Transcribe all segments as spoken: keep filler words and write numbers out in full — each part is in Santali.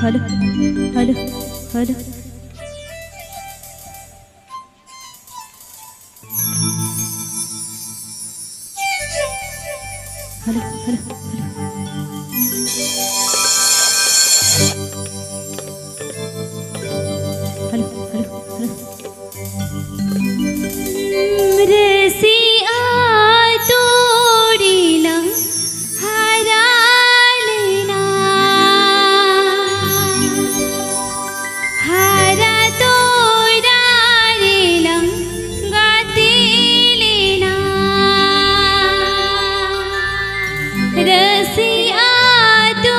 Hello, hello, hello. Hello, hello, hello. Hello, hello, hello. ᱨᱟᱹᱥᱤ ᱟᱹᱛᱩ ᱨᱮᱞᱟᱝ ᱦᱟᱨᱟ ᱞᱮᱱᱟ᱾ ᱦᱟᱨᱟ ᱛᱚᱨᱟ ᱨᱮᱞᱟᱝ ᱜᱟᱛᱮ ᱞᱮᱱᱟ᱾ ᱨᱟᱹᱥᱤ ᱟᱹᱛᱩ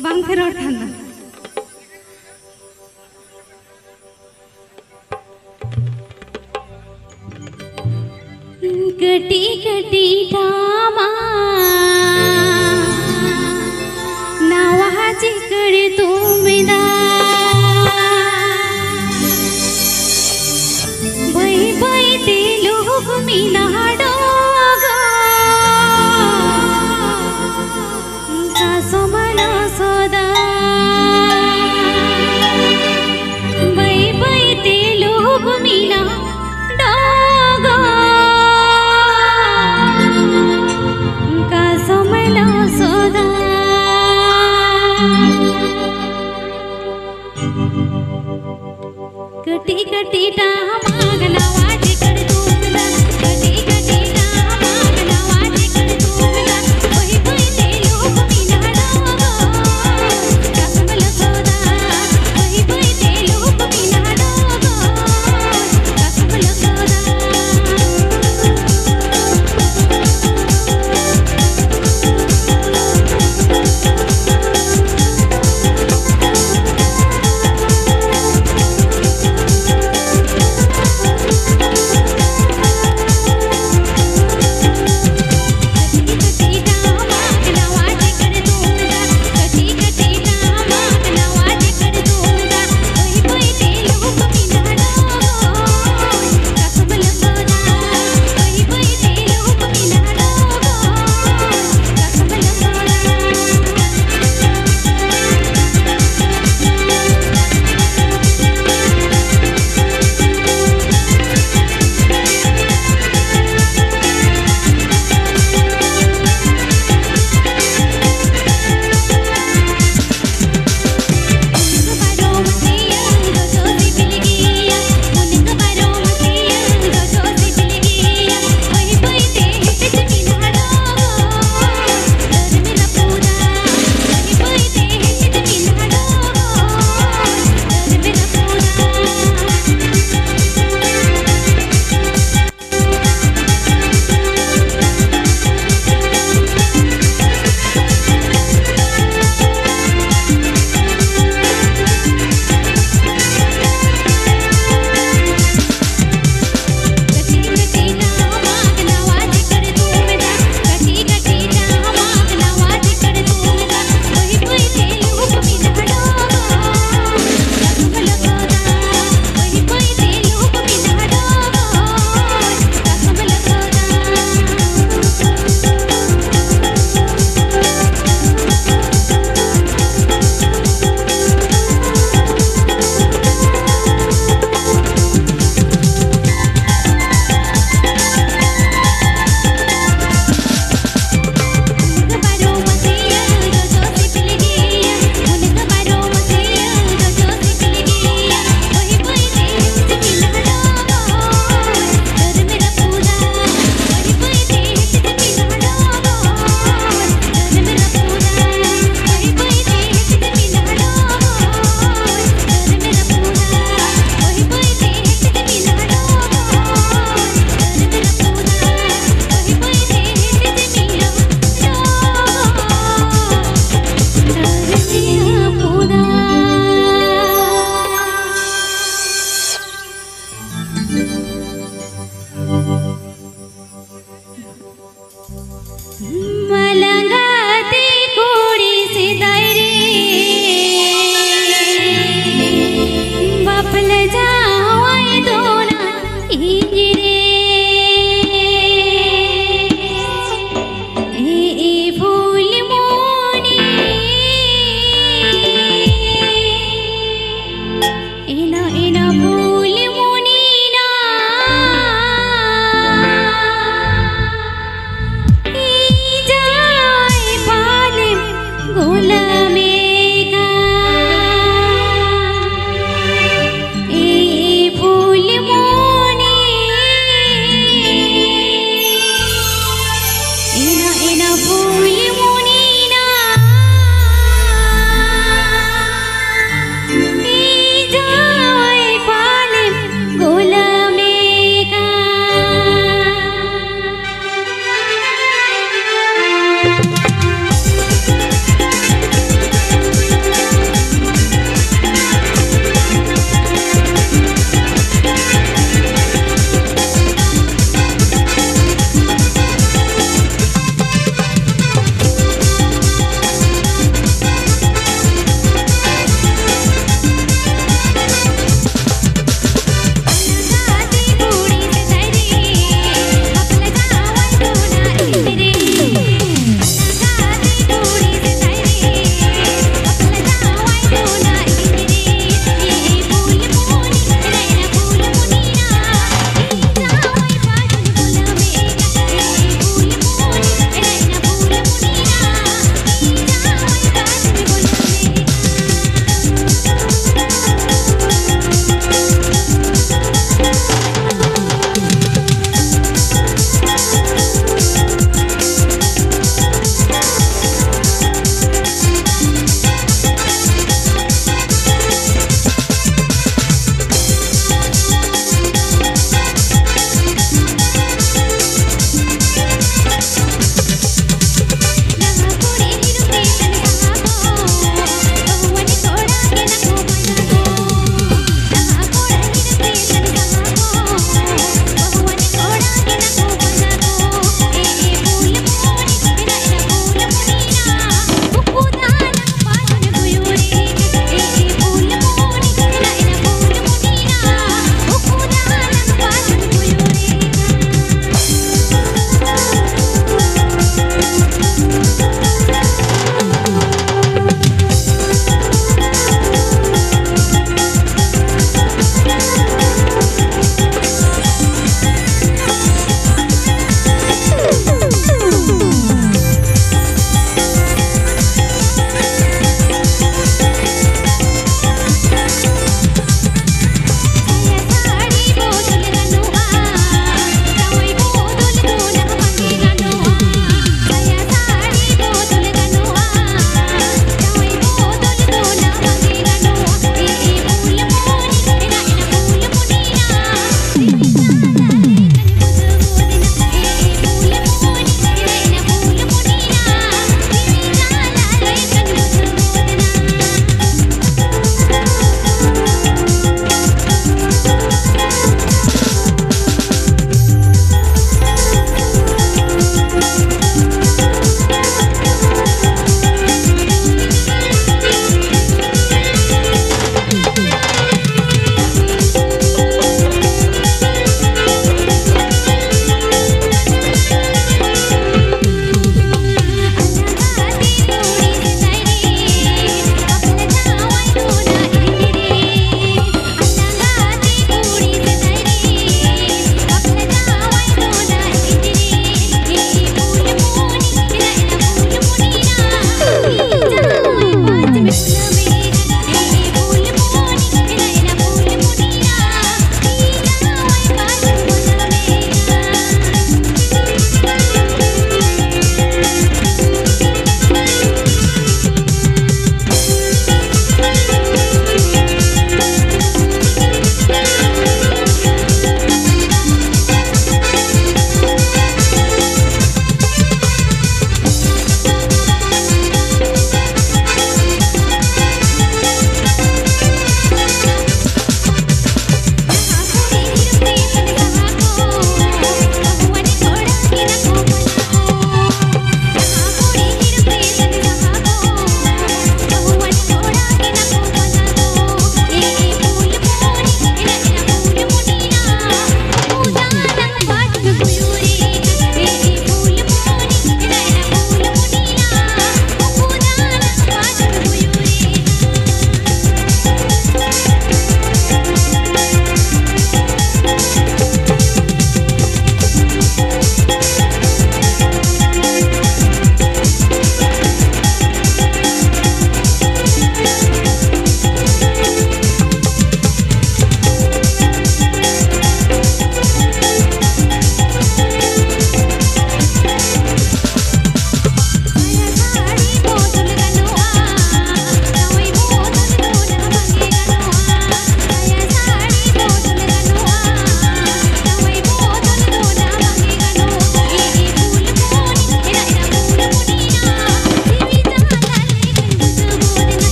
ᱵᱟᱝ ᱯᱮ ᱨᱚᱲ ᱠᱷᱟᱱ ᱫᱚ᱾ ᱠᱟᱹᱴᱤᱡ ᱠᱟᱹᱴᱤᱡ ᱰᱟᱢᱟ ᱱᱟᱣᱟ ᱪᱤᱠᱟᱹᱲ ᱛᱩᱢᱮᱫᱟ᱾ ᱵᱟᱹᱭ ᱵᱟᱹᱭ ᱛᱮ ᱞᱩᱦᱩᱠ ᱢᱮᱱᱟᱜ ᱰᱚᱜᱚ ᱠᱟᱥᱚᱢ ᱞᱚᱥᱚᱫᱟ᱾ ᱵᱟᱹᱭ ᱵᱟᱹᱭ ᱛᱮ ᱞᱩᱦᱩᱠ ᱢᱮᱱᱟᱜ ᱰᱚᱜᱚ ᱠᱟᱥᱚᱢ ᱞᱚᱥᱚᱫᱟ᱾ ᱠᱟᱹᱴᱤᱡ ᱠᱟᱹᱴᱤᱡ ᱴᱟᱢᱟᱠ ᱱᱟᱣᱟ ᱪᱤᱠᱟᱹᱲ ᱛᱩᱢᱫᱟᱜ, ᱠᱟᱹᱴᱤᱡ ᱠᱟᱹᱴᱤᱡ ᱴᱟᱢᱟᱠ ᱱᱟᱣᱟ ᱪᱤᱠᱟᱹᱲ ᱛᱩᱢᱫᱟᱜ, ᱵᱟᱹᱭ ᱵᱟᱹᱭ ᱛᱮ ᱞᱩᱦᱩᱠ ᱢᱮᱱᱟᱜ ᱰᱚᱜᱚ ᱠᱟᱥᱚᱢ ᱞᱚᱥᱚᱫᱟ᱾ ᱵᱟᱹᱭ ᱵᱟᱹᱭ ᱛᱮ ᱞᱩᱦᱩᱠ ᱢᱮᱱᱟᱜ ᱰᱚᱜᱚ ᱠᱟᱥᱚᱢ ᱞᱚᱥᱚᱫᱟ᱾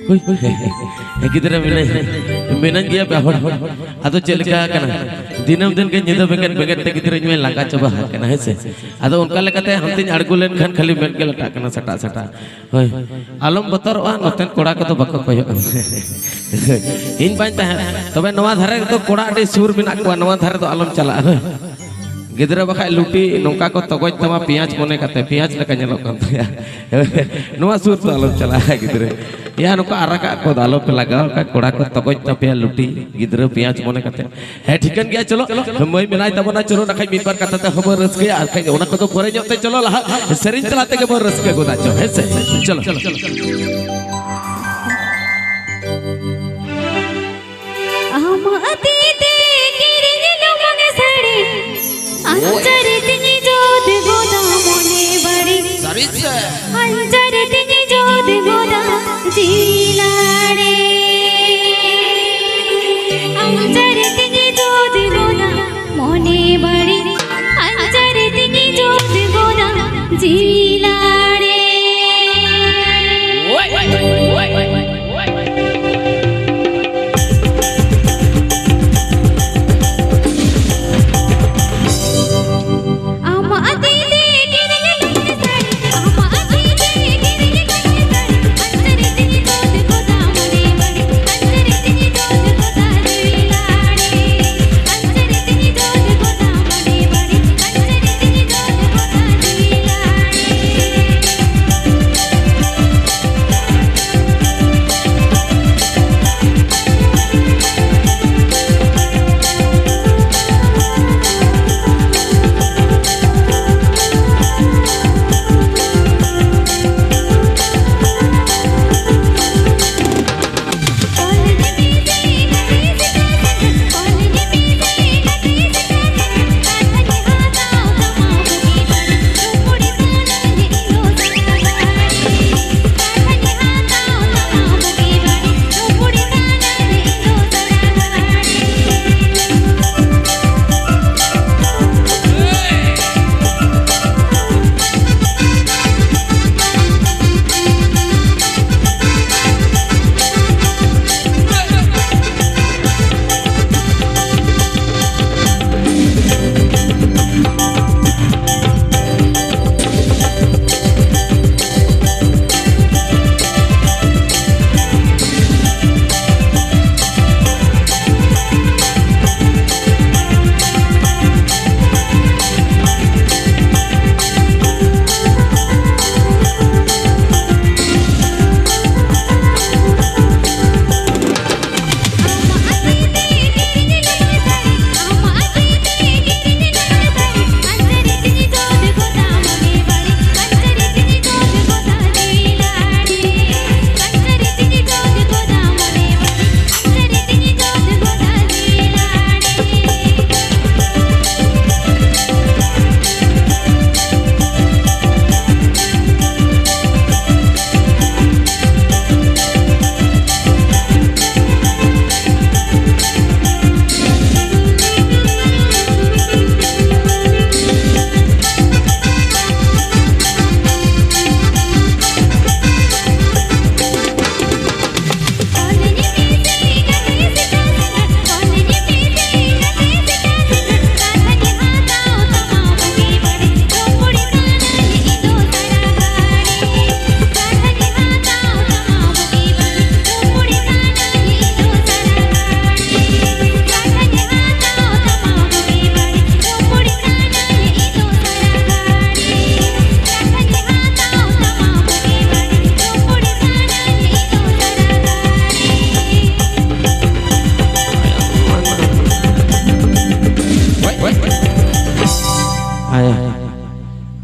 ᱦᱳᱭ, ᱦᱳᱭ, ᱦᱳᱭ᱾ ᱜᱤᱫᱽᱨᱟᱹ ᱢᱮᱱᱟᱹᱧ, ᱢᱮᱱᱟᱹᱧ ᱜᱮᱭᱟ ᱯᱮ ᱦᱚᱲ᱾ ᱟᱫᱚ ᱪᱮᱫ ᱞᱮᱠᱟ ᱠᱟᱱᱟ? ᱫᱤᱱᱟᱹᱢ ᱫᱤᱱ ᱜᱮ ᱧᱤᱫᱟᱹ ᱵᱮᱸᱜᱮᱫ ᱵᱮᱸᱜᱮᱫ ᱛᱮ ᱜᱤᱫᱽᱨᱟᱹ ᱤᱧ ᱢᱟᱧ ᱞᱟᱸᱜᱟ ᱪᱟᱵᱟ ᱟᱠᱟᱱᱟ, ᱦᱮᱸ ᱥᱮ? ᱟᱫᱚ ᱚᱱᱠᱟ ᱞᱮᱠᱟᱛᱮ ᱦᱟᱱᱛᱮᱧ ᱟᱬᱜᱚ ᱞᱮᱱᱠᱷᱟᱱ ᱠᱷᱟᱹᱞᱤ ᱢᱮᱫ ᱜᱮ ᱞᱟᱴᱟᱜ ᱠᱟᱱᱟ ᱥᱟᱴᱟᱜ ᱥᱟᱴᱟᱜ᱾ ᱦᱳᱭ᱾ ᱟᱞᱚᱢ ᱵᱚᱛᱚᱨᱚᱜᱼᱟ, ᱱᱚᱛᱮᱱ ᱠᱚᱲᱟ ᱠᱚᱫᱚ ᱵᱟᱠᱚ ᱠᱚᱭᱚᱜᱼᱟ᱾ ᱤᱧ ᱵᱟᱹᱧ ᱛᱟᱦᱮᱸ᱾ ᱛᱚᱵᱮ ᱱᱚᱣᱟ ᱫᱷᱟᱨᱮ ᱨᱮᱫᱚ ᱠᱚᱲᱟ ᱟᱹᱰᱤ ᱥᱩᱨ ᱢᱮᱱᱟᱜ ᱠᱚᱣᱟ, ᱱᱚᱣᱟ ᱫᱷᱟᱨᱮ ᱫᱚ ᱟᱞᱚᱢ ᱪᱟᱞᱟᱜᱼᱟ᱾ ᱦᱳᱭ᱾ ᱜᱤᱫᱽᱨᱟᱹ ᱵᱟᱠᱷᱟᱡ ᱞᱩᱴᱤ ᱱᱚᱝᱠᱟ ᱠᱚ ᱛᱚᱜᱚᱡ ᱛᱟᱢᱟ ᱯᱮᱸᱭᱟᱡᱽ ᱢᱚᱱᱮ ᱠᱟᱛᱮ, ᱯᱮᱸᱭᱟᱡᱽ ᱞᱮᱠᱟ ᱧᱮᱞᱚᱜ ᱠᱟᱱ ᱛᱟᱭᱟ᱾ ᱱᱚᱣᱟ ᱥᱩᱨ ᱫᱚ ᱟᱞᱚᱢ ᱪᱟᱞᱟᱜᱼᱟ ᱜᱤᱫᱽᱨᱟᱹ᱾ ᱭᱟ, ᱱᱚᱝᱠᱟ ᱟᱨᱟᱜᱟᱜ ᱠᱚ ᱫᱚ ᱟᱞᱚ ᱯᱮ ᱞᱟᱜᱟᱣ, ᱚᱱᱠᱟ ᱠᱚᱲᱟ ᱠᱚ ᱛᱚᱜᱚᱡ ᱛᱟᱯᱮᱭᱟ ᱞᱩᱴᱤ, ᱜᱤᱫᱽᱨᱟᱹ ᱯᱮᱸᱭᱟᱡᱽ ᱢᱚᱱᱮ ᱠᱟᱛᱮ᱾ ᱦᱮᱸ, ᱴᱷᱤᱠᱟᱹᱱ ᱜᱮᱭᱟ, ᱪᱚᱞᱚ, ᱢᱟᱹᱭ ᱢᱮᱱᱟᱭ ᱛᱟᱵᱚᱱᱟ, ᱪᱚᱞᱚ, ᱱᱟᱠᱷᱟᱡ ᱢᱤᱫ ᱵᱟᱨ ᱠᱟᱛᱷᱟ ᱛᱮ ᱦᱚᱸᱵᱚᱱ ᱨᱟᱹᱥᱠᱟᱹᱭᱟ, ᱟᱨ ᱠᱷᱟᱡ ᱚᱱᱟ ᱠᱚᱫᱚ ᱯᱚᱨᱮ ᱧᱚᱜ ᱛᱮ, ᱪᱚᱞᱚ, ᱞᱟᱦᱟ ᱥᱮᱨᱮᱧ ᱛᱟᱞᱟ ᱛᱮᱜᱮ ᱵᱚᱱ ᱨᱟᱹᱥᱠᱟᱹ ᱜᱚᱫᱟ, ᱪᱚ, ᱦᱮᱸ ᱥᱮ? ᱪᱚᱞᱚ᱾ ᱟᱢᱟᱜ ᱛᱤ ᱛᱮ ᱠᱤᱨᱤᱧ ᱞᱩᱢᱟᱹᱝ ᱥᱟᱹᱲᱤ, ᱟᱧᱪᱟᱨ ᱛᱤᱧ ᱡᱩᱛ ᱜᱚᱫᱟ ᱢᱚᱱᱮ ᱵᱟᱹᱲᱤ᱾ ᱥᱟᱹᱨᱤ ᱥᱮ? ᱟᱧᱪᱟᱨ ᱛᱤᱧ ᱡᱩᱛ ᱜᱚᱫᱟ ᱡᱤᱞᱟᱲᱮ᱾ ᱟᱧᱪᱟᱨ ᱛᱤᱧ ᱡᱩᱛ ᱜᱚᱫᱟ ᱢᱚᱱᱮ ᱵᱟᱹᱲᱤ᱾ ᱟᱧᱪᱟᱨ ᱛᱤᱧ ᱡᱩᱛ ᱜᱚᱫᱟ ᱡᱤᱞᱟᱲᱮ᱾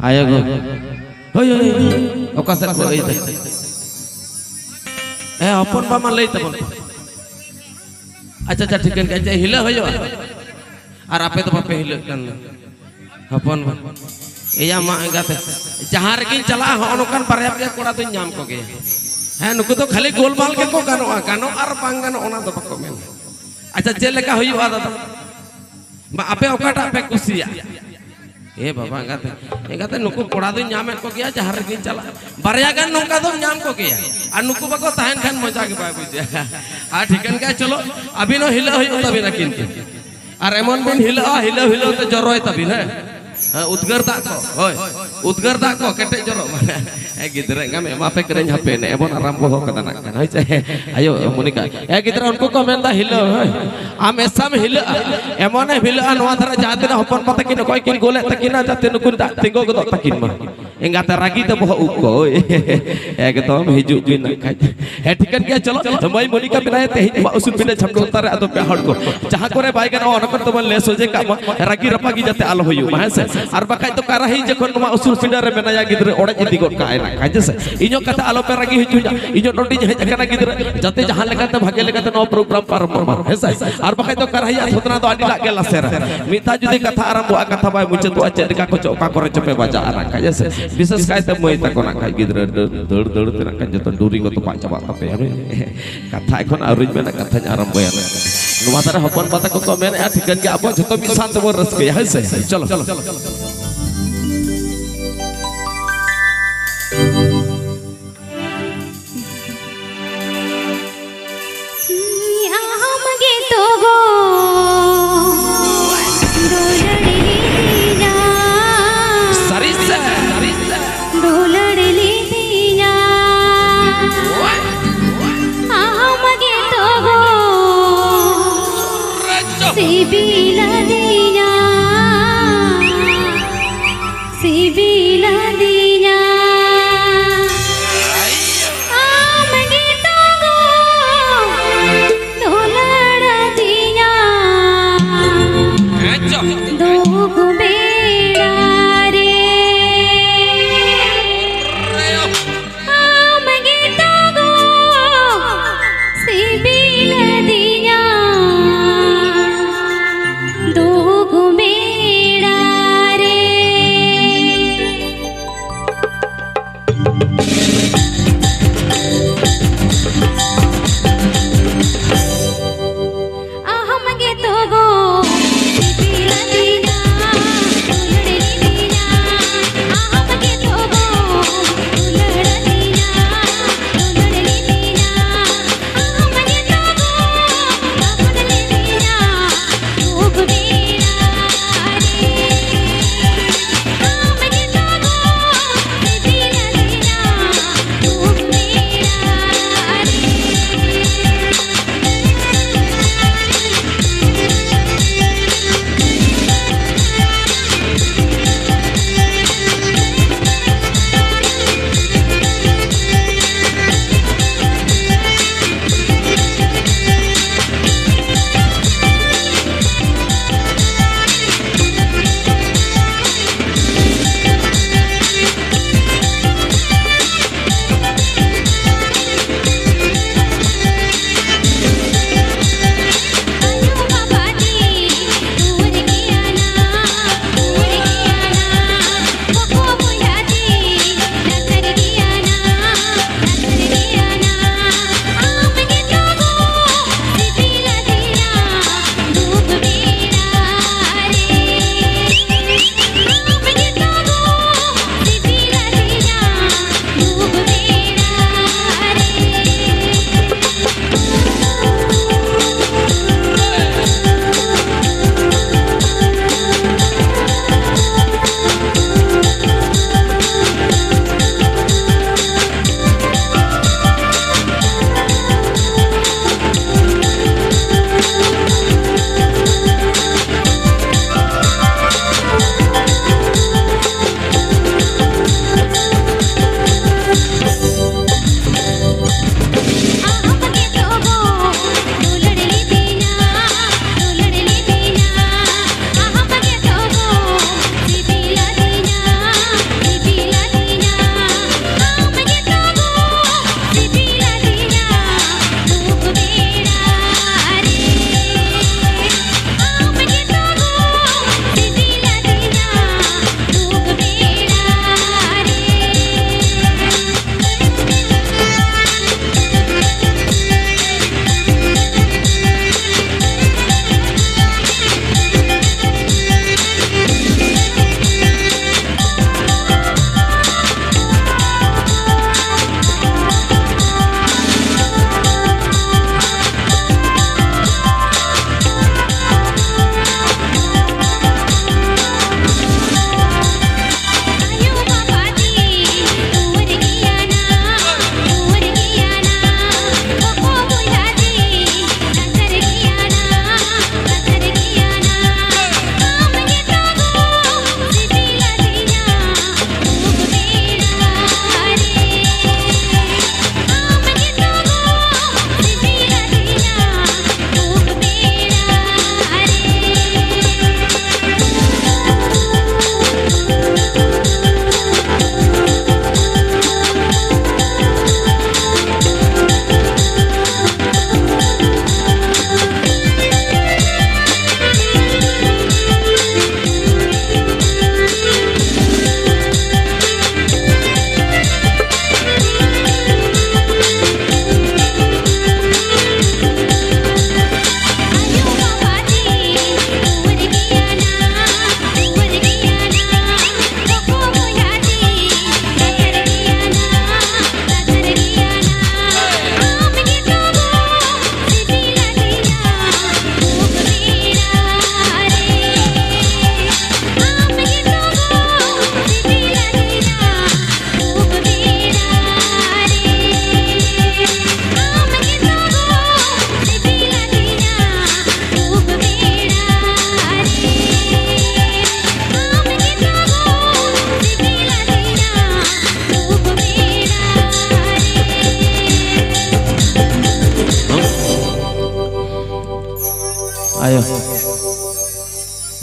ᱟᱭᱳ ᱜᱚ᱾ ᱦᱳᱭ, ᱦᱳᱭ, ᱦᱳᱭ᱾ ᱚᱠᱟ ᱥᱮᱫ ᱠᱚ ᱟᱹᱭᱫᱟ? ᱦᱮᱸ, ᱦᱚᱯᱚᱱ ᱵᱟ ᱢᱟ ᱞᱟᱹᱭ ᱛᱟᱵᱚᱱ ᱯᱮ᱾ ᱟᱪᱪᱷᱟ, ᱟᱪᱪᱷᱟ, ᱴᱷᱤᱠᱟᱹᱱ ᱜᱮᱭᱟ᱾ ᱪᱮᱫ ᱦᱤᱞᱟᱹᱜ ᱦᱩᱭᱩᱜᱼᱟ? ᱟᱨ ᱟᱯᱮ ᱫᱚ ᱵᱟᱯᱮ ᱦᱤᱞᱟᱹᱜ ᱠᱟᱱ ᱫᱚ? ᱦᱚᱯᱚᱱ ᱵᱟ᱾ ᱮᱭᱟ ᱢᱟ ᱮᱸᱜᱟᱛᱮ᱾ ᱡᱟᱦᱟᱸ ᱨᱮᱜᱤᱧ ᱪᱟᱞᱟᱜᱼᱟ, ᱦᱚᱸᱜᱼᱚ ᱱᱚᱝᱠᱟᱱ ᱵᱟᱨᱭᱟ ᱯᱮᱭᱟ ᱠᱚᱲᱟ ᱫᱚᱧ ᱧᱟᱢ ᱠᱚᱜᱮᱭᱟ᱾ ᱦᱮᱸ, ᱱᱩᱠᱩ ᱫᱚ ᱠᱷᱟᱹᱞᱤ ᱜᱳᱞᱢᱟᱞ ᱜᱮᱠᱚ ᱜᱟᱱᱚᱜᱼᱟ᱾ ᱜᱟᱱᱚᱜ ᱟᱨ ᱵᱟᱝ ᱜᱟᱱᱚᱜ, ᱚᱱᱟ ᱫᱚ ᱵᱟᱠᱚ ᱢᱮᱱᱟ᱾ ᱟᱪᱪᱷᱟ, ᱪᱮᱫ ᱞᱮᱠᱟ ᱦᱩᱭᱩᱜᱼᱟ ᱫᱟᱫᱟ? ᱢᱟ, ᱟᱯᱮ ᱚᱠᱟᱴᱟᱜ ᱯᱮ ᱠᱩᱥᱤᱭᱟᱜ? ᱮ ᱵᱟᱵᱟ, ᱮᱸᱜᱟᱛᱮ, ᱮᱸᱜᱟᱛᱮ, ᱱᱩᱠᱩ ᱠᱚᱲᱟ ᱫᱚᱧ ᱧᱟᱢᱮᱫ ᱠᱚᱜᱮᱭᱟ, ᱡᱟᱦᱟᱸ ᱨᱮᱜᱤᱧ ᱪᱟᱞᱟᱜ᱾ ᱵᱟᱨᱭᱟ ᱜᱟᱱ ᱱᱚᱝᱠᱟ ᱫᱚᱢ ᱧᱟᱢ ᱠᱚᱜᱮᱭᱟ᱾ ᱟᱨ ᱱᱩᱠᱩ ᱵᱟᱠᱚ ᱛᱟᱦᱮᱱ ᱠᱷᱟᱱ ᱢᱚᱡᱟ ᱜᱮ ᱵᱟᱭ ᱵᱩᱡᱷᱟᱹᱜᱼᱟ᱾ ᱟᱨ ᱴᱷᱤᱠᱟᱹᱱ ᱜᱮᱭᱟ, ᱪᱚᱞᱚ, ᱟᱹᱵᱤᱱ ᱦᱚᱸ ᱦᱤᱞᱟᱹᱜ ᱦᱩᱭᱩᱜ ᱛᱟᱹᱵᱤᱱᱟ ᱠᱤᱱᱛᱩ᱾ ᱟᱨ ᱮᱢᱚᱱ ᱵᱤᱱ ᱦᱤᱞᱟᱹᱜᱼᱟ, ᱦᱤᱞᱟᱹᱣ ᱦᱤᱞᱟᱹᱣ ᱛᱮ ᱡᱚᱨᱚᱭ ᱛᱟᱹᱵᱤᱱ, ᱦᱮᱸ? ᱦᱮᱸ, ᱩᱫᱽᱜᱟᱹᱨ ᱫᱟᱜ ᱠᱚ, ᱦᱳᱭ, ᱩᱫᱽᱜᱟᱹᱨ ᱫᱟᱜ ᱠᱚ ᱠᱮᱴᱮᱡ ᱡᱚᱨᱚᱜ ᱢᱟ᱾ ᱦᱮᱸ, ᱜᱤᱫᱽᱨᱟᱹ ᱮᱸᱜᱟᱢ ᱮᱢᱟ ᱯᱮ ᱠᱟᱹᱱᱟᱹᱧ ᱦᱟᱯᱮ, ᱱᱮᱜᱼᱮ ᱵᱚᱱ ᱟᱨᱟᱢᱵᱚ ᱠᱟᱫᱟ ᱱᱟᱜ ᱠᱷᱟᱱ, ᱦᱳᱭ ᱥᱮ? ᱟᱭᱳ, ᱢᱚᱱᱤᱠᱟ, ᱮ ᱜᱤᱫᱽᱨᱟᱹ, ᱩᱱᱠᱩ ᱠᱚ ᱢᱮᱱᱫᱟ ᱦᱤᱞᱟᱹᱣ, ᱦᱳᱭ᱾ ᱟᱢ ᱮᱥᱟᱢ ᱦᱤᱞᱟᱹᱜᱼᱟ, ᱮᱢᱚᱱᱮᱢ ᱦᱤᱞᱟᱹᱜᱼᱟ, ᱱᱚᱣᱟ ᱫᱷᱟᱨᱮ ᱡᱟᱦᱟᱸ ᱛᱤᱱᱟᱹᱜ ᱦᱚᱯᱚᱱ ᱯᱟᱛᱟ ᱠᱤᱱ ᱚᱠᱚᱭ ᱠᱤᱱ ᱜᱳᱞᱮᱫ ᱛᱟᱹᱠᱤᱱᱟ, ᱡᱟᱛᱮ ᱱᱩᱠᱩ ᱫᱟᱜ ᱛᱤᱸᱜᱩ ᱜᱚᱫᱚᱜ ᱛᱟᱹᱠᱤᱱ ᱢᱟ᱾ ᱮᱸᱜᱟᱛᱮ ᱨᱟᱹᱜᱤ ᱛᱮ ᱵᱚᱦᱚᱜ ᱩᱵ ᱠᱚ, ᱳᱭ᱾ ᱮᱠᱫᱚᱢ ᱦᱤᱡᱩᱜ ᱵᱤᱱ ᱱᱟᱜ ᱠᱷᱟᱡ᱾ ᱦᱮᱸ, ᱴᱷᱤᱠᱟᱹᱱ ᱜᱮᱭᱟ, ᱪᱚᱞᱚ᱾ ᱢᱟᱹᱭ ᱢᱚᱱᱤᱠᱟ ᱢᱮᱱᱟᱭᱟ ᱛᱮᱦᱮᱧ ᱢᱟ ᱩᱥᱩᱞ ᱯᱤᱸᱰᱟᱹ ᱪᱷᱟᱢᱰᱟ ᱞᱟᱛᱟᱨ ᱨᱮ, ᱟᱫᱚ ᱯᱮ ᱦᱚᱲ ᱠᱚ᱾ ᱡᱟᱦᱟᱸ ᱠᱚᱨᱮ ᱵᱟᱭ ᱜᱟᱱᱚᱜᱼᱟ, ᱚᱱᱟ ᱠᱚᱨᱮ ᱫᱚᱵᱚᱱ ᱞᱮ ᱥᱚᱡᱷᱮ ᱠᱟᱜ ᱢᱟ, ᱨᱟᱹᱜᱤ ᱨᱟᱯᱟᱜᱤ ᱡᱟᱛᱮ ᱟᱞᱚ ᱦᱩᱭᱩᱜ ᱢᱟ, ᱦᱮᱸ ᱥᱮ? ᱟᱨ ᱵᱟᱠᱷᱟᱡ ᱫᱚ ᱠᱟᱨᱟᱦᱤ ᱡᱚᱠᱷᱚᱱ ᱱᱚᱣᱟ ᱩᱥᱩᱞ ᱯᱤᱸᱰᱟᱹ ᱨᱮ ᱢᱮᱱᱟᱭᱟ, ᱜᱤᱫᱽᱨᱟᱹ ᱚᱲᱮᱡ ᱤᱫᱤ ᱜᱚᱫ ᱠᱟᱜᱼᱟᱭ ᱱᱟᱜ ᱠᱷᱟᱡ, ᱦᱮᱸ ᱥᱮ? ᱤᱧ ᱦᱚᱸ ᱠᱟᱛᱷᱟ ᱟᱞᱚ ᱯᱮ ᱨᱟᱹᱜᱤ ᱦᱚᱪᱚᱧᱟ, ᱤᱧ ᱦᱚᱸ ᱱᱚᱰᱮᱧ ᱦᱮᱡ ᱟᱠᱟᱱᱟ ᱜᱤᱫᱽᱨᱟᱹ, ᱡᱟᱛᱮ ᱡᱟᱦᱟᱸ ᱞᱮᱠᱟᱛᱮ ᱵᱷᱟᱜᱮ ᱞᱮᱠᱟᱛᱮ ᱱᱚᱣᱟ ᱯᱨᱳᱜᱨᱟᱢ ᱯᱟᱨᱚᱢᱚᱜ ᱢᱟ, ᱦᱮᱸ ᱥᱮ? ᱟᱨ ᱵᱟᱠᱷᱟᱡ ᱫᱚ ᱠᱟᱨᱟᱦᱤᱭᱟᱜ ᱛᱷᱚᱛᱱᱟ ᱫᱚ ᱟᱹᱰᱤ ᱞᱟᱜ ᱜᱮ ᱞᱟᱥᱮᱨᱟ᱾ ᱢᱤᱫ ᱫᱷᱟᱣ ᱡᱩᱫᱤ ᱠᱟᱛᱷᱟ ᱟᱨᱟᱢᱵᱷᱚᱜᱼᱟ, ᱠᱟᱛᱷᱟ ᱵᱟᱭ ᱢᱩᱪᱟᱹᱫᱚᱜᱼᱟ, ᱪᱮᱫ ᱞᱮᱠᱟ ᱠᱚ ᱪᱚ ᱚᱠᱟ ᱠᱚᱨᱮ ᱪᱚ ᱯᱮ ᱵᱟᱡᱟᱜᱼᱟ ᱱᱟᱜ ᱠᱷᱟᱡ, ᱦᱮᱸ ᱥᱮ? ᱵᱤᱥᱮᱥ ᱠᱟᱭᱛᱮ ᱢᱟᱹᱭ ᱛᱟᱠᱚ ᱱᱟᱜ ᱠᱷᱟᱡ ᱜᱤᱫᱽᱨᱟᱹ ᱫᱟᱹᱲ, ᱫᱟᱹᱲ, ᱫᱟᱹᱲ ᱛᱮ ᱱᱟᱜ ᱠᱷᱟᱡ ᱡᱚᱛᱚ ᱰᱩᱨᱤ ᱠᱚ ᱛᱚᱯᱟᱜ ᱪᱟᱵᱟᱜ ᱛᱟᱯᱮᱭᱟ᱾ ᱠᱟᱛᱷᱟ ᱮᱠᱷᱚᱱ ᱟᱹᱣᱨᱤᱧ ᱢᱮᱱᱟ, ᱠᱟᱛᱷᱟᱧ ᱟᱨᱟᱢᱵᱷᱚᱭᱟ᱾ ᱱᱚᱣᱟ ᱫᱷᱟᱨᱮ ᱦᱚᱯᱚᱱ ᱵᱟ ᱛᱟᱠᱚ ᱠᱚ ᱢᱮᱱᱮᱫᱼᱟ, ᱴᱷᱤᱠᱟᱹᱱ ᱜᱮ, ᱟᱵᱚ ᱡᱷᱚᱛᱚ ᱢᱤᱫ ᱥᱟᱶ ᱛᱮᱵᱚᱱ ᱨᱟᱹᱥᱠᱟᱹᱭᱟ, ᱦᱮᱸ ᱥᱮ? ᱪᱚᱞᱚ᱾ ᱟᱢ ᱜᱮᱛᱚ ᱜᱚ ᱫᱩᱞᱟᱹᱲ ᱞᱤᱫᱤᱧᱟ᱾ ᱥᱟᱹᱨᱤ ᱥᱮ? ᱥᱟᱹᱨᱤ ᱥᱮ? ᱫᱩᱞᱟᱹᱲ ᱞᱤᱫᱤᱧᱟ᱾ ᱟᱢ ᱜᱮᱛᱚ ᱜᱚ ᱥᱤᱵᱤᱞ ᱟᱹᱫᱤᱧᱟ᱾ ᱥᱤᱵᱤᱞ ᱟᱹᱫᱤᱧᱟ᱾ ᱟᱢ ᱜᱮᱛᱚ ᱜᱚ ᱫᱩᱞᱟᱹᱲ ᱟᱹᱫᱤᱧᱟ᱾ ᱦᱮᱸ ᱪᱚ᱾ ᱫᱩᱠ ᱵᱮᱲᱟ ᱨᱮ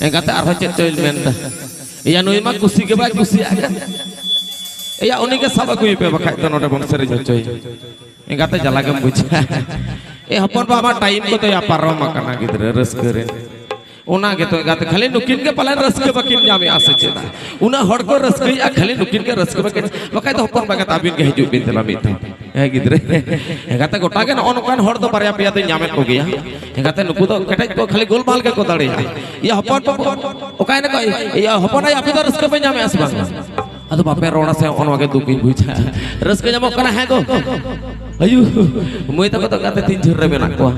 ᱮᱸᱜᱟᱛᱮ ᱟᱨᱦᱚᱸ ᱪᱮᱫ ᱪᱚᱭ ᱢᱮᱱᱫᱟ᱾ ᱮᱭᱟ, ᱱᱩᱭ ᱢᱟ ᱠᱩᱥᱤ ᱜᱮ ᱵᱟᱭ ᱠᱩᱥᱤᱭᱟᱜ ᱠᱟᱱ᱾ ᱮᱭᱟ, ᱩᱱᱤ ᱜᱮ ᱥᱟᱵ ᱟᱹᱜᱩᱭᱮ ᱯᱮ, ᱵᱟᱠᱷᱟᱡ ᱫᱚ ᱱᱚᱰᱮ ᱵᱚᱱ ᱥᱮᱨᱮᱧ ᱦᱚᱪᱚᱭᱟ᱾ ᱮᱸᱜᱟᱛᱮ ᱡᱟᱞᱟ ᱜᱮᱢ ᱵᱩᱡᱷᱟᱹᱣᱟ᱾ ᱮ ᱦᱚᱯᱚᱱ ᱵᱟ, ᱟᱢᱟᱜ ᱴᱟᱭᱤᱢ ᱠᱚᱫᱚ ᱭᱟ ᱯᱟᱨᱚᱢ ᱟᱠᱟᱱᱟ ᱜᱤᱫᱽᱨᱟᱹ ᱨᱟᱹᱥᱠᱟᱹ ᱨᱮ᱾ ᱚᱱᱟ ᱜᱮᱛᱚ ᱮᱸᱜᱟᱛᱮ, ᱠᱷᱟᱹᱞᱤ ᱱᱩᱠᱤᱱ ᱜᱮ ᱯᱟᱞᱮᱱ ᱨᱟᱹᱥᱠᱟᱹ ᱵᱟᱹᱠᱤᱱ ᱧᱟᱢᱮᱜᱼᱟ ᱥᱮ ᱪᱮᱫ? ᱩᱱᱟᱹᱜ ᱦᱚᱲ ᱠᱚ ᱨᱟᱹᱥᱠᱟᱹᱭᱮᱜᱼᱟ, ᱠᱷᱟᱹᱞᱤ ᱱᱩᱠᱤᱱ ᱜᱮ ᱨᱟᱹᱥᱠᱟᱹ ᱵᱟᱹᱠᱤᱱ, ᱵᱟᱠᱷᱟᱡ ᱫᱚ ᱦᱚᱯᱚᱱ ᱵᱟ ᱮᱸᱜᱟᱛᱮ ᱟᱹᱵᱤᱱ ᱜᱮ ᱦᱤᱡᱩᱜ ᱵᱤᱱ ᱫᱮᱞᱟ ᱢᱤᱫ ᱫᱷᱟᱣ᱾ ᱦᱮᱸ ᱜᱤᱫᱽᱨᱟᱹ, ᱮᱸᱜᱟᱛᱮ ᱜᱚᱴᱟ ᱜᱮ ᱱᱚᱜᱼᱚ ᱱᱚᱝᱠᱟᱱ ᱦᱚᱲ ᱫᱚ ᱵᱟᱨᱭᱟ ᱯᱮᱭᱟ ᱫᱚᱧ ᱧᱟᱢᱮᱫ ᱠᱚᱜᱮᱭᱟ᱾ ᱮᱸᱜᱟᱛᱮ ᱱᱩᱠᱩ ᱫᱚ ᱠᱮᱴᱮᱡ ᱠᱚ ᱠᱷᱟᱹᱞᱤ ᱜᱳᱞᱢᱟᱞ ᱜᱮᱠᱚ ᱫᱟᱲᱮᱭᱟᱜᱼᱟ᱾ ᱤᱭᱟᱹ ᱦᱚᱯᱚᱱ, ᱦᱚᱯᱚᱱ, ᱚᱠᱟᱭᱮᱱᱟ ᱠᱚ? ᱤᱭᱟᱹ ᱦᱚᱯᱚᱱ ᱟᱭᱳ, ᱟᱯᱮ ᱫᱚ ᱨᱟᱹᱥᱠᱟᱹ ᱯᱮ ᱧᱟᱢᱮᱜᱼᱟ ᱥᱮ ᱵᱟᱝ? ᱟᱫᱚ ᱵᱟᱯᱮ ᱨᱚᱲᱟ ᱥᱮ, ᱱᱚᱜᱼᱚ ᱱᱚᱣᱟ ᱜᱮ ᱫᱩᱠ ᱤᱧ ᱵᱩᱡᱟ᱾ ᱨᱟᱹᱥᱠᱟᱹ ᱧᱟᱢᱚᱜ ᱠᱟᱱᱟ, ᱦᱮᱸ ᱜᱚ? ᱟᱭᱩ, ᱢᱟᱹᱭ ᱛᱟᱠᱚ ᱫᱚ ᱮᱸᱜᱟᱛᱮ ᱛᱤᱱ ᱡᱷᱟᱹᱞ ᱨᱮ ᱢᱮᱱᱟᱜ ᱠᱚᱣᱟ?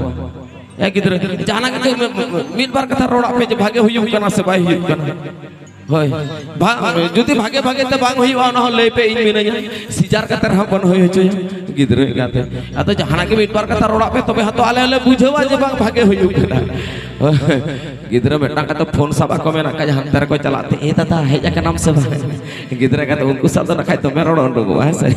ᱮ ᱜᱤᱫᱽᱨᱟᱹ, ᱡᱟᱦᱟᱱᱟᱜ ᱜᱮ ᱢᱤᱫ, ᱢᱤᱫ ᱵᱟᱨ ᱠᱟᱛᱷᱟ ᱨᱚᱲᱟᱜ ᱯᱮ ᱡᱮ ᱵᱷᱟᱜᱮ ᱦᱩᱭᱩᱜ ᱠᱟᱱᱟ ᱥᱮ ᱵᱟᱭ ᱦᱩᱭᱩᱜ ᱠᱟᱱᱟ᱾ ᱦᱳᱭ, ᱵᱟ-, ᱡᱩᱫᱤ ᱵᱷᱟᱜᱮ ᱵᱷᱟᱜᱮ ᱛᱮ ᱵᱟᱝ ᱦᱩᱭᱩᱜᱼᱟ, ᱚᱱᱟ ᱦᱚᱸ ᱞᱟᱹᱭ ᱯᱮ, ᱤᱧ ᱢᱤᱱᱟᱹᱧᱟ᱾ ᱥᱤᱡᱟᱨ ᱠᱟᱛᱮ ᱨᱮᱦᱚᱸ ᱵᱚᱱ ᱦᱩᱭ ᱦᱚᱪᱚᱭᱟ ᱜᱤᱫᱽᱨᱟᱹ ᱮᱸᱜᱟᱛᱮ᱾ ᱟᱫᱚ ᱡᱟᱦᱟᱱᱟᱜ ᱜᱮ ᱢᱤᱫ ᱵᱟᱨ ᱠᱟᱛᱷᱟ ᱨᱚᱲᱟᱜ ᱯᱮ, ᱛᱚᱵᱮ ᱦᱚᱸᱛᱚ ᱟᱞᱮ ᱦᱚᱸᱞᱮ ᱵᱩᱡᱷᱟᱹᱣᱟ ᱡᱮ ᱵᱟᱝ ᱵᱷᱟᱜᱮ ᱦᱩᱭᱩᱜ ᱠᱟᱱᱟ᱾ ᱜᱤᱫᱽᱨᱟᱹ ᱢᱤᱫᱴᱟᱝ ᱠᱟᱛᱮ ᱯᱷᱳᱱ ᱥᱟᱵ ᱟᱠᱚ ᱢᱮᱱᱟᱜ ᱠᱷᱟᱡ, ᱦᱟᱱᱛᱮ ᱨᱮᱠᱚ ᱪᱟᱞᱟᱜ ᱛᱮ, "ᱮ ᱫᱟᱫᱟ, ᱦᱮᱡ ᱟᱠᱟᱱᱟᱢ ᱥᱮ ᱵᱟᱝ?" ᱜᱤᱫᱽᱨᱟᱹ ᱠᱟᱛᱮ ᱩᱱᱠᱩ ᱥᱟᱶ ᱫᱚ ᱱᱟᱠᱷᱟᱡ ᱫᱚᱢᱮ ᱨᱚᱲ ᱩᱰᱩᱠᱚᱜᱼᱟ, ᱦᱮᱸ ᱥᱮ?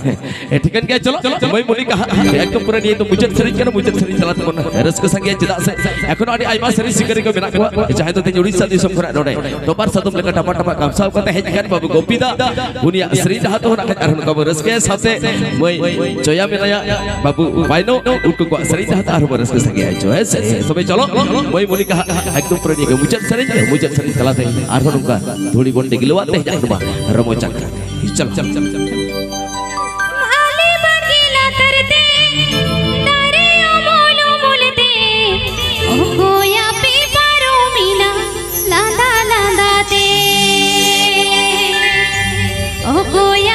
ᱮ, ᱴᱷᱤᱠᱟᱹᱱ ᱜᱮᱭᱟ, ᱪᱚᱞᱚ, ᱢᱟᱹᱭ ᱢᱚᱱᱤᱠᱟ ᱦᱟᱸᱜ ᱮᱠᱫᱚᱢ ᱯᱩᱨᱟᱹ ᱱᱤᱭᱟᱹ ᱫᱚ ᱢᱩᱪᱟᱹᱫ ᱥᱮᱨᱮᱧ ᱠᱟᱱᱟ, ᱢᱩᱪᱟᱹᱫ ᱥᱮᱨᱮᱧ ᱛᱟᱞᱟ ᱛᱮᱵᱚᱱ ᱨᱟᱹᱥᱠᱟᱹ ᱥᱟᱸᱜᱮᱭᱟ, ᱪᱮᱫᱟᱜ ᱥᱮ ᱮᱠᱷᱚᱱᱳ ᱟᱹᱰᱤ ᱟᱭᱢᱟ ᱥᱮᱨᱮᱧ ᱥᱤᱠᱟᱹᱨᱤ ᱠᱚ ᱢᱮᱱᱟᱜ ᱠᱚᱣᱟ, ᱡᱟᱦᱟᱸᱭ ᱫᱚ ᱛᱮᱦᱮᱧ ᱩᱲᱤᱥᱥᱟ ᱫᱤᱥᱚᱢ ᱠᱷᱚᱱᱟᱜ ᱱᱚᱰᱮ ᱴᱚᱯᱟᱨ ᱥᱟᱫᱚᱢ ᱞᱮᱠᱟ ᱴᱟᱯᱟ ᱴᱟᱯᱟ ᱠᱟᱢᱥᱟᱣ ᱠᱟᱛᱮ ᱦᱮᱡ ᱟᱠᱟᱱ ᱵᱟᱹᱵᱩ ᱜᱳᱯᱤ ᱫᱟ, ᱩᱱᱤᱭᱟᱜ ᱥᱮᱨᱮᱧ ᱨᱟᱦᱟ ᱛᱮᱦᱚᱸ ᱱᱟᱠᱷᱟᱡ ᱟᱨᱦᱚᱸ ᱱᱚᱝᱠᱟ ᱵᱚᱱ ᱨᱟᱹᱥᱠᱟᱹᱭᱟ, ᱥᱟᱶᱛᱮ ᱢᱟᱹᱭ ᱪᱚᱭᱟ ᱢᱮᱱᱟᱭᱟ, ᱵᱟᱹᱵᱩ ᱵᱟᱭᱱᱚ, ᱩᱱᱠᱩ ᱠᱚᱣᱟᱜ ᱥᱮᱨᱮᱧ ᱨᱟᱦᱟ ᱛᱮ ᱟᱨᱦᱚᱸ ᱵᱚᱱ ᱨᱟᱹᱥᱠᱟᱹ ᱥᱟᱸᱜᱮᱭᱟ᱾ ᱦᱮᱸ ᱥᱮ? ᱛᱚᱵᱮ ᱪᱚᱞᱚ, ᱢᱟᱹᱭ ᱢᱚᱱᱤᱠᱟ ᱦᱟᱸᱜ ᱮᱠᱫᱚᱢ ᱯᱩᱨᱟᱹ ᱱᱤᱭᱟᱹ ᱜᱮ ᱢᱩᱪᱟᱹᱫ ᱥᱮᱨᱮᱧ, ᱢᱩᱪᱟᱹᱫ ᱥᱮᱨᱮᱧ ᱛᱟᱞᱟᱛᱮ ᱟᱨᱦᱚᱸ ᱱᱚᱝᱠᱟ ᱫᱷᱩᱲᱤ ᱵᱚᱱ ᱰᱤᱜᱞᱟᱹᱣᱟᱜ ᱛᱮ ᱦᱮᱡ ᱟᱠᱟᱱᱟ ᱨᱚᱢᱚᱡᱽ ᱟᱠᱷᱲᱟ᱾ ᱪᱚᱞᱚ, ᱪᱚᱞᱚ, ᱪᱚᱞᱚ, ᱪᱚᱞᱚ᱾ ᱟᱞᱮ ᱵᱟᱲᱜᱮ ᱞᱟᱛᱟᱨ ᱛᱮ ᱫᱟᱨᱮ ᱩᱢᱩᱞ ᱩᱢᱩᱞ ᱛᱮ ᱚᱠᱚᱭ ᱟᱯᱮ ᱯᱟᱨᱚᱢᱮᱱᱟ ᱞᱟᱸᱫᱟ ᱞᱟᱸᱫᱟ ᱛᱮ? ᱚᱠᱚᱭ